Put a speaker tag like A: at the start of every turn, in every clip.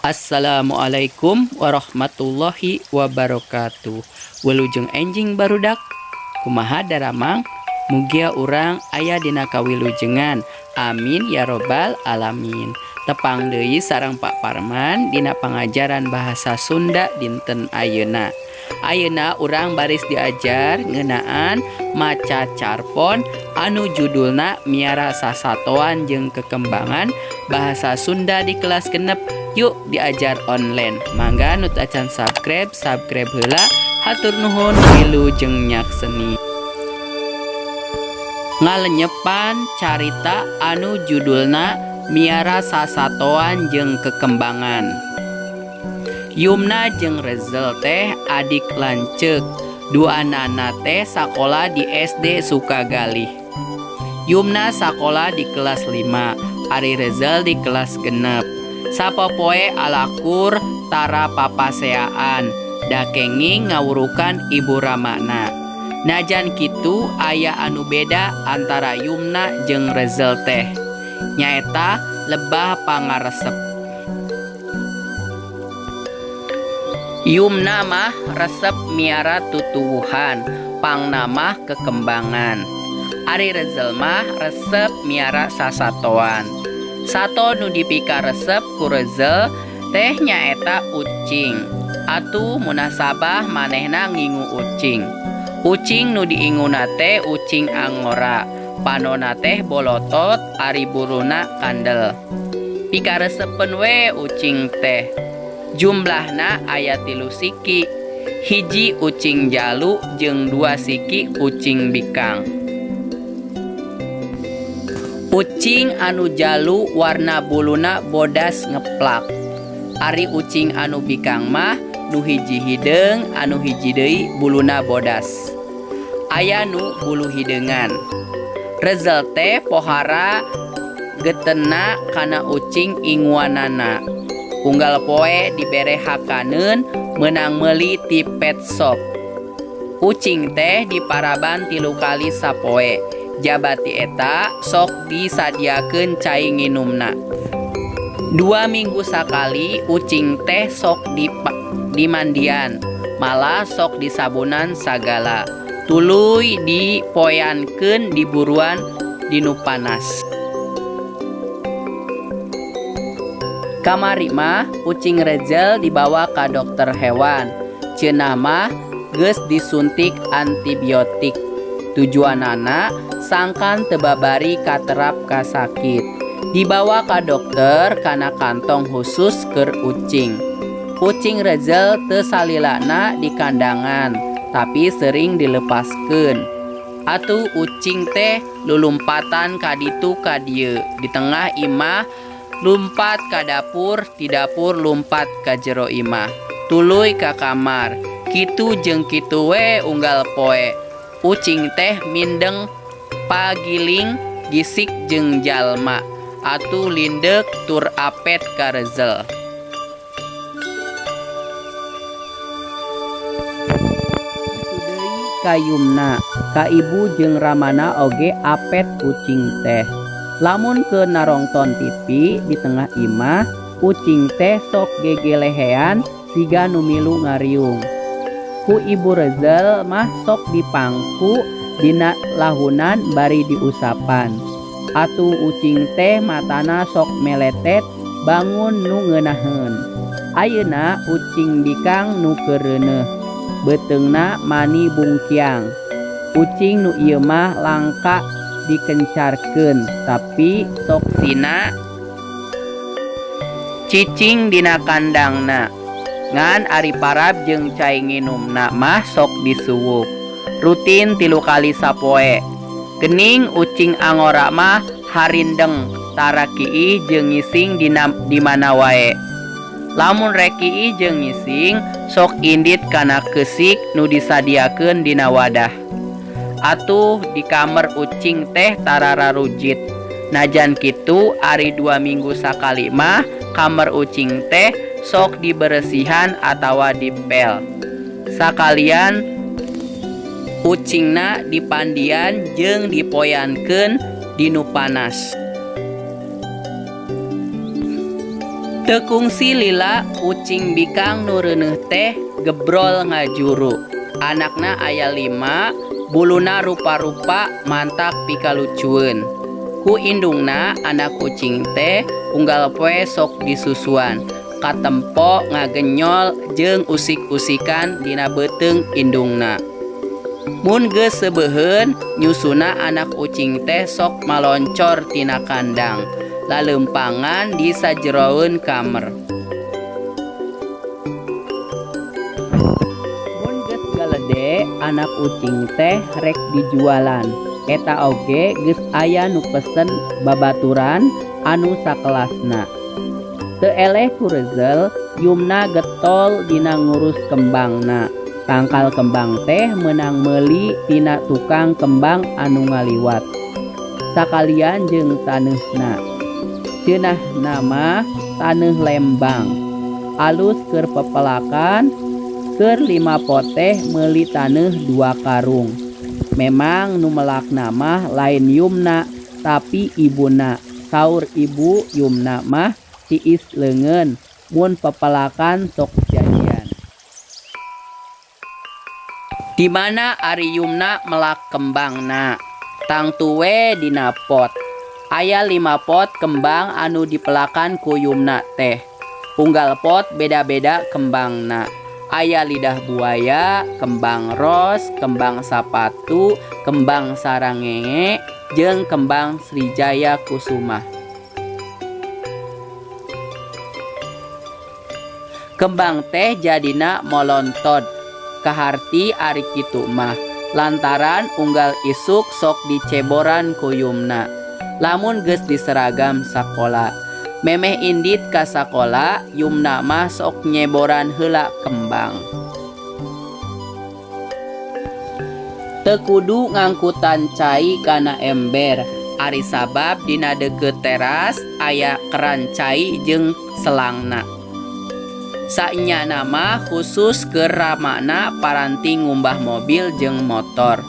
A: Assalamualaikum warahmatullahi wabarakatuh. Wilujeng enjing barudak. Kumaha daramang? Mugia urang aya dina kawilujengan. Amin ya robbal alamin. Tepang deui sareng Pak Parman dina pangajaran bahasa Sunda dinten ayeuna. Ayeuna urang baris diajar ngeunaan maca carpon anu judulna Miara Sasatoan jeung Kekembangan Bahasa Sunda di kelas genep. Yuk diajar online. Mangga nu teu acan subscribe, subscribe heula. Hatur nuhun wilujeng nyakseni. Ngalenyepan carita anu judulna Miara Sasatoan jeung Kekembangan. Yumna jeung Rezel teh adik lanceuk. Duanana teh sakola di SD Sukagalih. Yumna sakola di kelas 5, ari Rezel di kelas 6. Sapopoe alakur tara papaseaan, da kenging ngawurukan ibu ramana. Najan kitu aya anu beda antara Yumna jeung Rezel teh. Nyaeta lebah pangaresep. Yumna mah resep miara tutuwuhan, pangna mah kekembangan. Ari Rezel mah resep miara sasatoan. Sato nu dipikaresep ku Rezel teh nyaeta ucing. Atuh munasabah manehna ngingu ucing. Ucing nu diinguna teh ucing angora, panona teh bolotot, ari buruna kandel. Pikaresepeun we ucing teh. Jumlahna aya 3 siki. Hiji ucing jalu jeung 2 siki ucing bikang. Ucing anu jalu warna buluna bodas ngeplak. Ari ucing anu bikang mah nu hiji hideung, anu hiji deui buluna bodas. Aya nu bulu hideungan. Rezel teh pohara getena kana ucing inguanana. Unggal poe dibere hakaneun meunang meuli ti pet shop. Ucing teh diparaban 3 kali sapoe. Jabati eta sok disadiakeun cai nginumna. 2 minggu sakali ucing teh sok dimandian, malah sok disabunan sagala. Tuluy dipoeankeun diburuan dinu panas. Kamari mah ucing Rezel dibawa ka dokter hewan. Cenah mah geus disuntik antibiotik. Tujuanana sangkan teu babari katerap kasakit. Dibawa ka dokter kana kantong khusus keur ucing. Ucing Rezel teu salilana di kandangan, tapi sering dilepaskeun. Atuh ucing teh lulumpatan ka ditu ka dieu, di tengah imah lumpat ka dapur, di dapur lumpat ka jero imah, tuluy ka kamar. Kitu jeung kitu we unggal poe. Ucing teh mindeng pagiling gisik jeung jalma, atuh lindeuk tur apet ka Rezel. Kitu deui ka Yumna, ka ibu jeung ramana oge apet ucing teh. Lamun keur narongton TV di tengah imah, ucing teh sok gegelehean siga nu milu ngariung. Ku ibu Rezel mah sok dipangku dina lahunan bari diusapan. Atuh ucing teh matana sok meletet bangun nu ngeunaheun. Ayeuna ucing bikang nu keur reuneuh, beuteungna mani bungkiang. Ucing nu ieu mah langka dikencarkeun, tapi sok sina cicing dina kandangna. Ngan ari parab jeung cai nginumna mah sok disuwuk. Rutin 3 kali sapoe. Gening ucing angora mah harindeng tara kiih jeung ngising di mana wae. Lamun rek kiih jeung ngising sok indit kana keusik nu disadiakeun dina wadah. Atuh di kamar ucing teh tara rarujit. Najan kitu ari 2 minggu sakali mah kamar ucing teh sok diberesihan atawa dipel. Sakalian ucingna dipandian jeung dipoeankeun dinu panas. Teu kungsi lila ucing bikang nu reuneuh teh gebrol ngajuru. Anakna aya 5, buluna rupa-rupa mantak pikalucueun. Ku indungna anak ucing teh unggal poe sok disusuan. Katempo ngagenyol jeung usik-usikan dina beuteung indungna. Mun geus seubeuheun nyusuna anak ucing teh sok maloncor tina kandang. Laleumpangan di sajeroeun kamer. Mun geus galede anak ucing teh rek dijualan. Eta oge geus aya nu pesen babaturan anu sakelasna. Teu eleh ku Rezel, Yumna getol dina ngurus kembangna. Tangkal kembang teh meunang meuli tina tukang kembang anu ngaliwat. Sakalian jeung taneuhna. Ceunah nama taneuh Lembang. Alus keur pepelakan, keur 5 poteh meuli taneuh 2 karung. Memang nu melakna mah lain Yumna, tapi ibuna. Saur ibu Yumna mah tiis leungeun mun pepelakan sok jajan. Di mana ari Yumna melak kembangna? Tangtu we dina pot. Aya 5 pot kembang anu dipelakan ku Yumna teh. Unggal pot beda-beda kembangna. Aya lidah buaya, kembang ros, kembang sapatu, kembang sarangenge, jeung kembang Srijaya Kusuma. Kembang teh jadina molontod. Kaharti ari kitu mah lantaran unggal isuk sok diceboran ku Yumna. Lamun geus diseragam sakola, memeh indit ka sakola, Yumna mah sok nyeboran heula kembang. Teu kudu ngangkutan cai kana ember, ari sabab dina deukeut teras aya keran cai jeung selangna. Saenyana mah khusus keur ramana paranti ngumbah mobil jeung motor.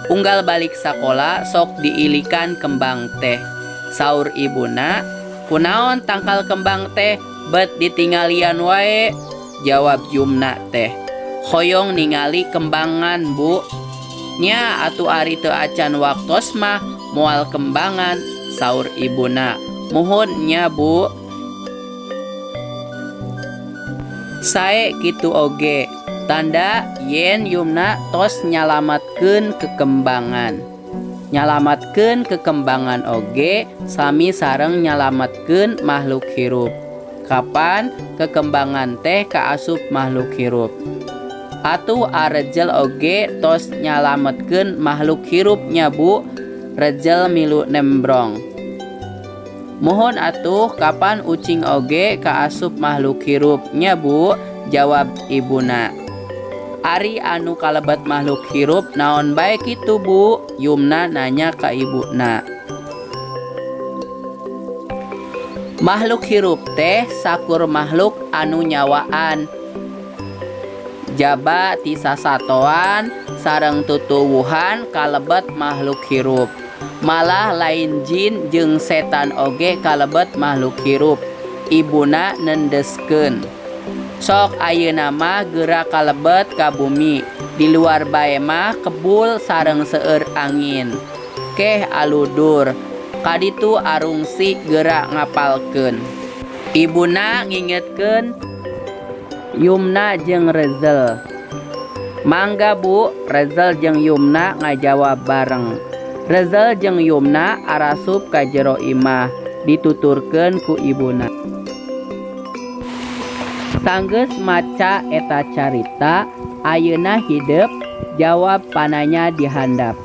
A: Unggal balik sakola sok diilikan kembang teh. Saur ibuna, kunaon tangkal kembang teh bet ditinggalian wae? Jawab Yumna teh, hoyong ningali kembangan bu. Nya atuh ari teu acan waktos mah moal kembangan, saur ibuna. Muhun nya bu. Sae kitu oge, tanda yen Yumna tos nyalamatkeun kekembangan. Nyalamatkeun kekembangan oge sami sareng nyalamatkeun makhluk hirup. Kapan kekembangan teh kaasup makhluk hirup? Atuh Arejel oge tos nyalametkeun makhluk hirup nya bu. Rejel milu nembrong. Mohon atuh kapan ucing oge kaasup makhluk hirup nya bu, jawab ibuna. Ari anu kalebet makhluk hirup naon bae kitu bu? Yumna nanya ka ibuna. Makhluk hirup teh sakur makhluk anu nyawaan. Jaba ti sasatoan sareng tutuwuhan kalebet makhluk hirup. Malah lain jin jeung setan oge kalebet makhluk hirup. Ibuna nendeskeun. Sok ayeuna mah geura kalebet ka bumi. Di luar bae mah kebul sareng seueur angin. Keh aludur. Kaditu arungsi geura ngapalkeun. Ibuna ngingetkeun Yumna jeung Rezel. Mangga bu, Rezel jeung Yumna ngajawab bareng. Rezel jeung Yumna arasup ka jero imah, dituturkeun ku ibuna. Sanggeus maca eta carita, ayeuna hidep jawab pananya dihandap.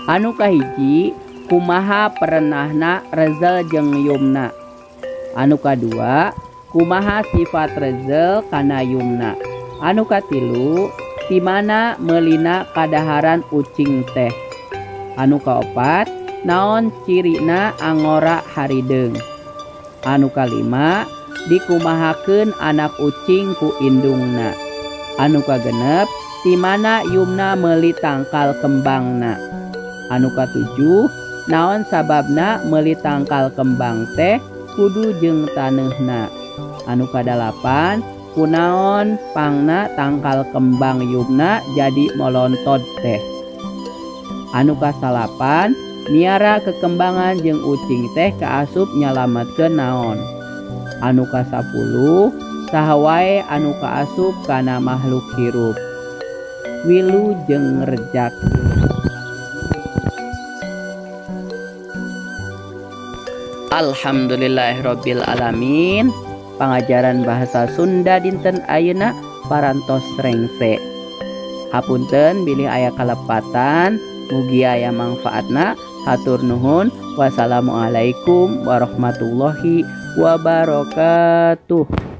A: Anu kahiji, kumaha perenahna Rezel jeung Yumna? Anu kadua, kumaha sifat Rezel kana Yumna? Anu katilu, di mana meulina kadaharan ucing teh? Anu kaopat, naon cirina angora harideung? Anu kalima, dikumahakeun anak ucing ku indungna? Anu kagenep, di mana Yumna meuli tangkal kembangna? Anu katujuh, naon sababna meuli tangkal kembang teh kudu jeung taneuhna? Anu kadalapan, kunaon pangna tangkal kembang yubna jadi molontod teh. Anu kasalapan, miara kekembangan jeung ucing teh kaasup nyalametkeun naon. Anu kasapuluh, saha wae anu kaasup kana makhluk hirup. Wilujeng ngrejak. Alhamdulillahirabbil alamin. Pangajaran bahasa Sunda dinten ayeuna parantos rengse. Hapunten bilih aya kalepatan, mugi aya mangfaatna. Hatur nuhun. Wassalamualaikum warahmatullahi wabarakatuh.